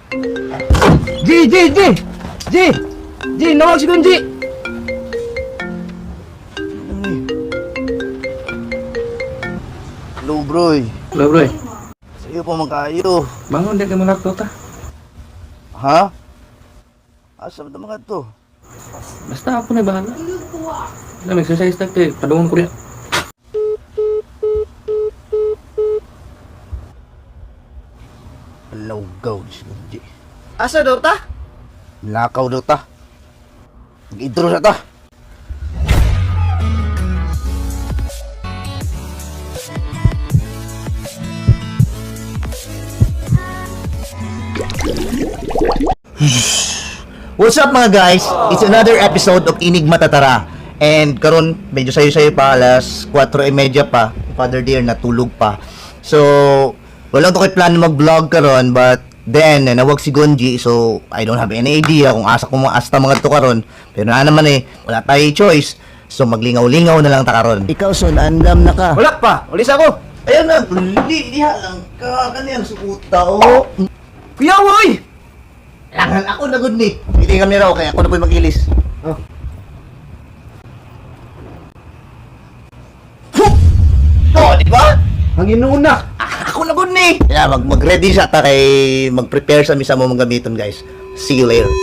G, G, G! G! G, nawag si Gunji! Hello, bro. Hello bro. Sa'yo pa man kayo. Bangon di ka malakto ta. Ha? Asa ba mga to? Basta ako na bahala. Alam, exercise ta kay padungon ko niya. Palawgaw ni si Gunji. Asa daw ta? Lakaw daw ta. Mag-intro sa ta. What's up, mga guys? It's another episode of Inig Matatara. And karon medyo sayo-sayo pa, alas 4:30 pa. Father Dear natulog pa. So, wala to kay plan mag-vlog karon, but then nawag si Gonji, so I don't have any idea kung asa ko mga asta mga to karon. Pero na naman eh, wala tayo choice. So maglingaw-lingaw na lang ta karon. Ikaw son, andam na ka. Wala pa! Ulis ako! Ayun na, uli, diha lang ka. Kaniyang sukuta, oh. Kuya, woy! Langan ako na gud ni. Hindi kami raw kaya ako na po'y mag-ilis. Oh. Huh! Oh, di ba? Ang inuna! Ako na gud ni. Yeah, mag-ready siya ta kay mag-prepare sa misa mo mga gamiton, guys. See you later.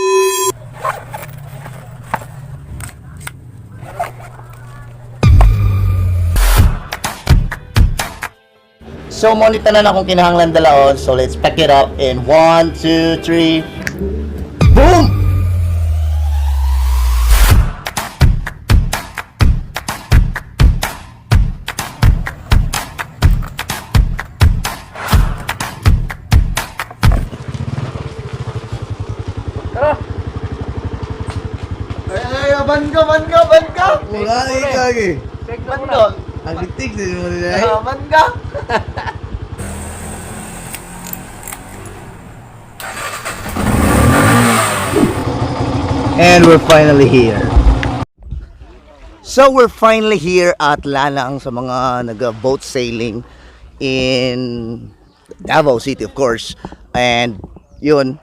So, mo ni tanan akong kinahanglan dalaon. So, let's pack it up in 1, 2, 3. Boom! Ay, ban ka, ban ka, ban ka! Wala kagi. Ban ka! Ang gitig mo nila. Ban ka! And we're finally here. So we're finally here at Lanang sa mga nag-boat sailing in Davao City, of course. And yun,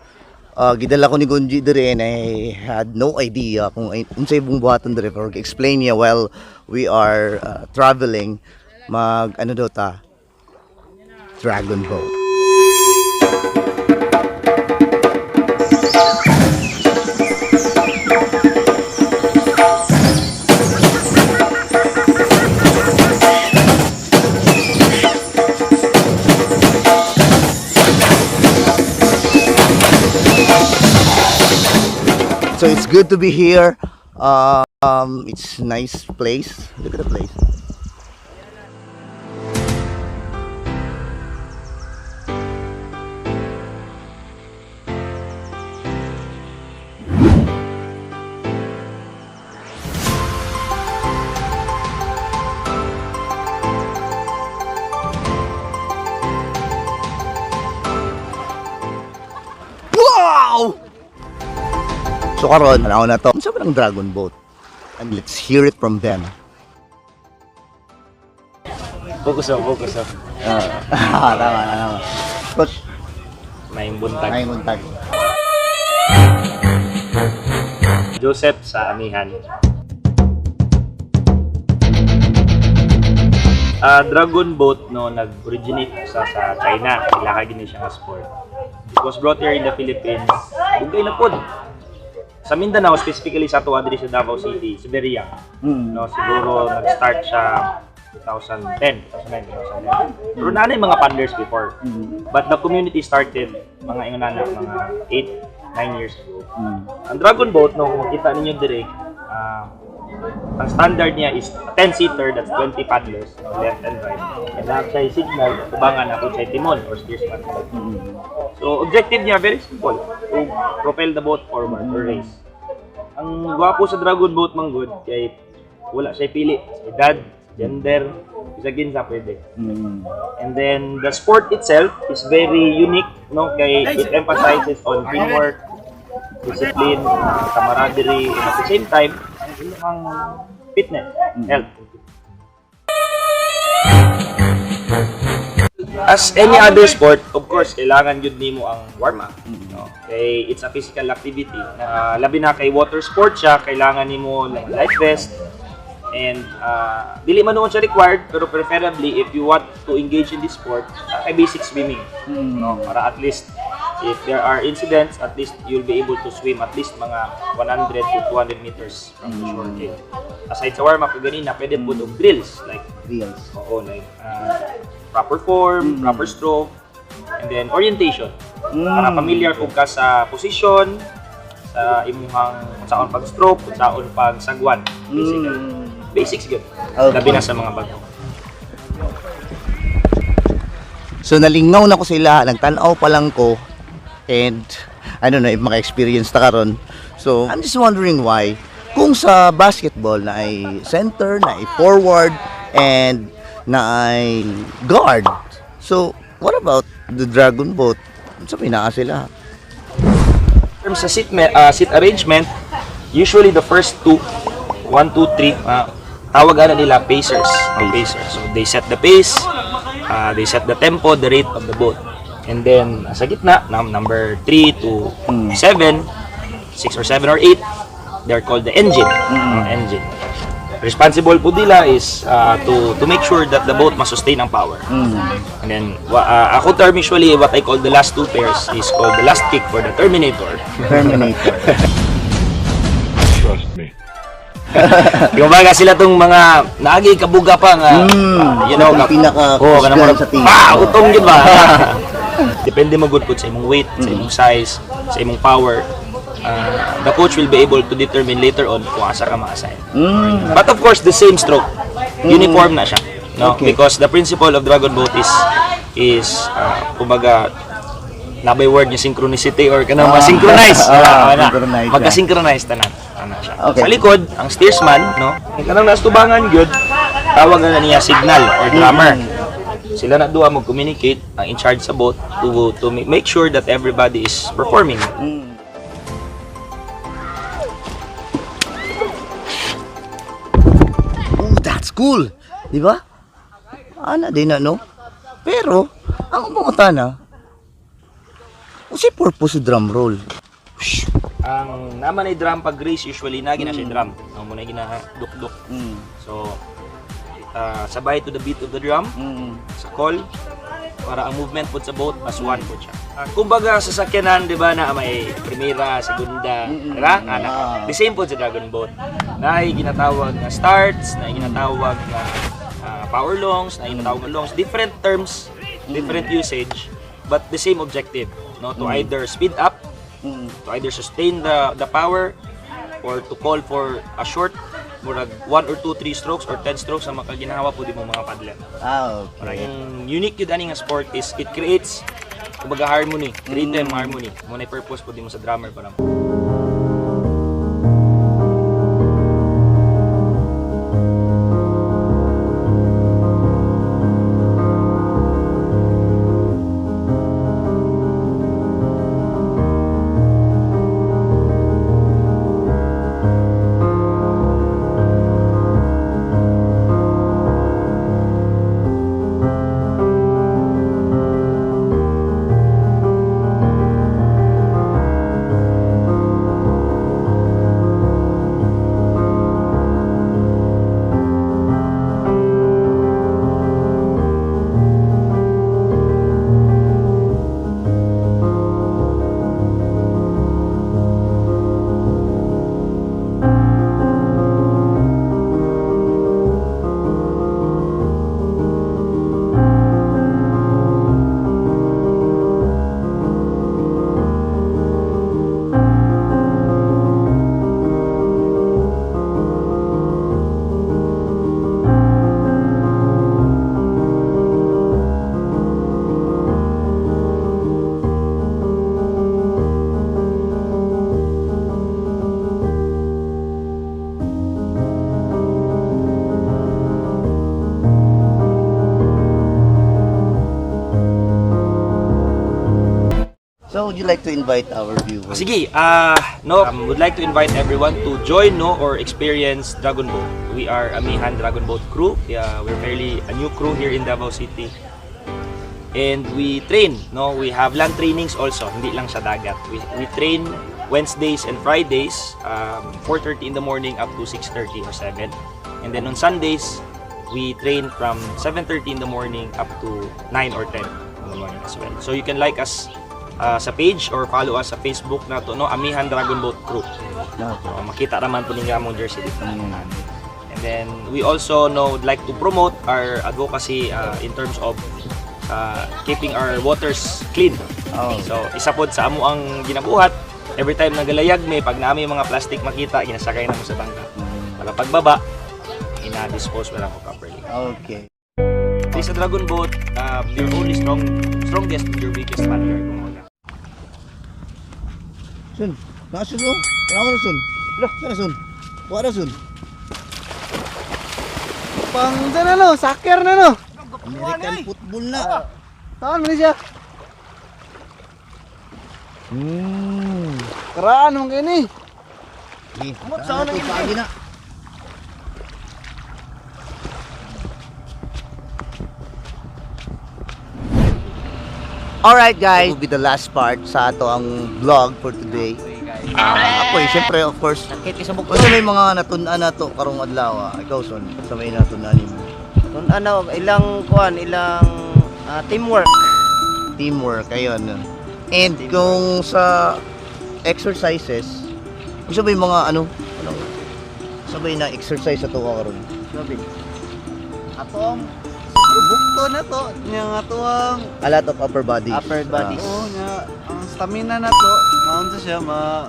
gidala ko ni Gunji dire and I had no idea kung unsay buong buhaton dire, pero explain niya while we are traveling, mag ano daw ta, dragon boat. So it's good to be here. It's nice place. Look at the place. Wow! So karon, panahon na to. Unsa ba ng dragon boat? And let's hear it from them. Focus oh, focus oh. Ah, tama, tama. Coach, Maayong buntag. ay buntag. Joseph sa Amihan. Dragon boat no nag-originate sa China. Ilaka gini siya nga sport. It was brought here in the Philippines. Dugay na pod. Sa Mindanao, specifically sa Tuwa diri sa Davao City, it's very young. No, siguro nag-start siya 2010, 2009, 2010. Pero naa na yung mga paddlers before. But the community started mga ingon na mga 8, 9 years ago. Ang dragon boat, no, kung makita ninyo dire, ang standard niya is 10-seater, that's 20 paddlers, no, left and right. And naa siya signal, tubangan ako siya timon or steersman. So, objective niya, very simple, to propel the boat forward or race. Ang gwapo sa dragon boat man good, kay wala siya pili sa edad, gender, bisag kinsa pwede. And then the sport itself is very unique, no, kay it emphasizes on teamwork, discipline, camaraderie, and at the same time, ang fitness, health. As any other sport, of course, kailangan gyud nimo ang warm up. No? Kay it's a physical activity. Na labi na kay water sport siya, kailangan nimo ng life vest. And dili man nuon siya required, pero preferably if you want to engage in this sport, kay basic swimming. No? Para at least if there are incidents, at least you'll be able to swim at least mga 100 to 200 meters from the shore. Okay. Aside sa warm up ganina, pwede po og drills like Drills. Oo, like proper form, proper stroke, and then orientation. Para familiar pud ka sa position, sa imuhang kung saon pag-stroke, kung saon pag-sagwan, basically. Basics gyud. Labi na sa mga bago. So nalingaw na ko sila, nagtan-aw pa lang ko and I don't know if maka-experience ta karon. So I'm just wondering why kung sa basketball naay center, naay forward and naay guard. So what about the dragon boat? Sa naa sila. In terms sa seat arrangement, usually the first two, 1, 2, 3, tawag ana nila pacers. Oh, pacers. So they set the pace, they set the tempo, the rate of the boat. And then sa gitna, number 3 to 7, 6 or 7 or 8, they're called the engine. Engine. Responsible po nila is to make sure that the boat masustain ang power. And then, ako term usually, what I call the last two pairs is called the last kick for the Terminator. Terminator. Trust me. Kumbaga sila tong mga naagi kabuga pa nga, Ang pinaka- oh, kanang murag, sa team. Ah, utong gyud ba? Depende mo gud pud sa imong weight, sa imong size, sa imong power. The coach will be able to determine later on kung asa ka ma-assign. But of course, the same stroke. Uniform na siya. No? Because the principle of Dragon Boat is kumbaga nabay word niya synchronicity or kanang ma-synchronize. Ah, Wala, wala. synchronize siya. Magka-synchronize tanan. Ana siya. Okay. Sa likod, ang steersman, no? Kanang nasa tubangan gyud, tawag na niya signal or drummer. Sila na duha mag-communicate ang in charge sa boat to make sure that everybody is performing. Oh, that's cool. Di ba? Ana din na, no? Pero, ang pangutana, unsay purpose sa drum roll? Shh. Ang naman ay drum pag race usually nagi na siya drum. No mo na ginadukduk. So sabay to the beat of the drum sa call para ang movement po sa boat as one po siya. Kumbaga sa sakyanan, di ba, na may primera, segunda, di ba? Ana. The same po sa Dragon Boat. Na ay ginatawag na starts, na ay ginatawag na power longs, na ay ginatawag na longs. Different terms, different usage, but the same objective, no? To either speed up, to either sustain the power or to call for a short murag 1 or 2 3 strokes or 10 strokes ang makaginhawa po di mo mga paddler. Ah, okay. Ang unique yun ani nga sport is it creates kumbaga harmony, rhythm, harmony. Mo na purpose po di mo sa drummer para So, would you like to invite our viewers? Sige, no, would like to invite everyone to join, no, or experience Dragon Boat. We are Amihan Dragon Boat crew. Yeah, we're fairly a new crew here in Davao City. And we train, no? We have land trainings also, hindi lang sa dagat. We train Wednesdays and Fridays, 4:30 in the morning up to 6:30 or 7. And then on Sundays, we train from 7:30 in the morning up to 9 or 10 in the morning as well. So you can like us sa page or follow us sa Facebook nato, no, Amihan Dragon Boat Crew. So, makita raman po ninyo among jersey dito. And then we also, no, would like to promote our advocacy in terms of keeping our waters clean. Oh. So isa pod sa amo ang ginabuhat, every time nagalayag mi, pag naami mga plastic makita, ginasakay na mo sa bangka. Para pagbaba, ina-dispose wala ko properly. Okay. So, sa dragon boat, you're only strongest with your weakest paddler, kumbaga. Sun, nakasun oh. Wala ko na sun. Wala sun. Wala sun. Pang na no, soccer na no. American football na. Taan man ni siya. Karaan man kini. Umot sa na paagi na. Alright guys, will be the last part sa ato ang vlog for today. Ako eh, syempre of course. Unsa may mga natun-an nato karong adlaw? Ikaw son, sa may natun-an nimo. Kung ano, ilang kuan, ilang teamwork. Teamwork, ayun. And kung sa exercises, unsa may mga ano, ano sa may na exercise sa tuwa karon? Sabi. Ato ang bukto na to, nya nga ato ang A lot of upper bodies. Upper bodies. Oo nya ang stamina na to, maunsa siya, ma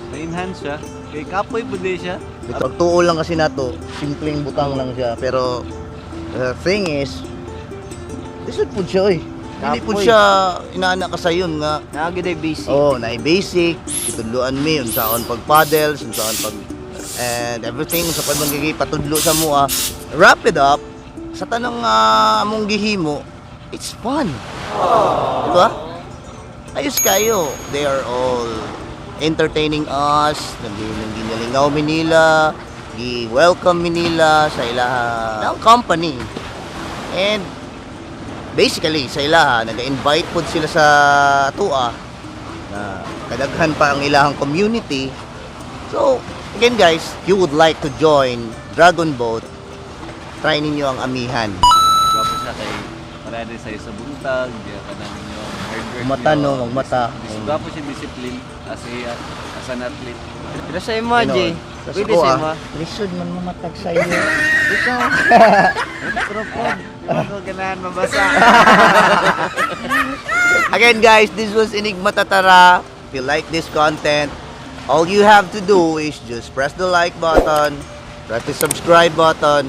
ma-enhance siya. Kay kapoy pud di siya. Ito, pagtuo lang kasi nato, simpleng butang lang siya. Pero the thing is, lisod po siya eh. Hindi po Kapoy. siya inaana ka sa yun nga. Nagiday busy. Oh, na basic, itudloan mi unsaon pag paddles, unsaon pag and everything sa pag magiging patudlo sa mua. Wrap it up sa tanang among gihimo, it's fun. Di ba? Ayos kayo. They are all entertaining us. Naginalingaw mi nila, gi-welcome mi nila sa ilaha ng company. And basically sa ilaha nag-invite pod sila sa tua na kadaghan pa ang ilahang community. So, again guys, you would like to join Dragon Boat, try ninyo ang Amihan. Gwapo siya kay parade sa sa buntag, diya ka na ninyo hard work. Mata niyo. no, magmata. Gwapo siya discipline as an athlete. Pero sa imo, Jay. Sa Pwede ako, sa imo. Lisod man mamatag sa iyo. Ikaw. Pero po, di ba ko ganahan mabasa? Again guys, this was Enigma Tatara. If you like this content, all you have to do is just press the like button, press the subscribe button,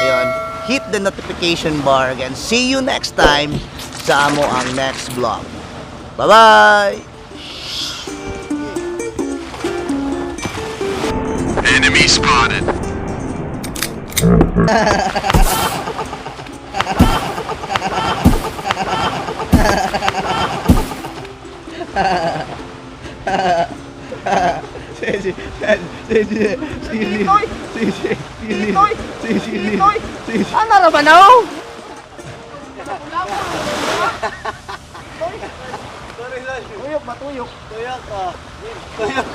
ayun, hit the notification bar. Again, see you next time sa amo ang next vlog. Bye-bye! Enemy spotted. Ano ra ba now? Tuyok ba tuyok? Tuyok ah. Tuyok.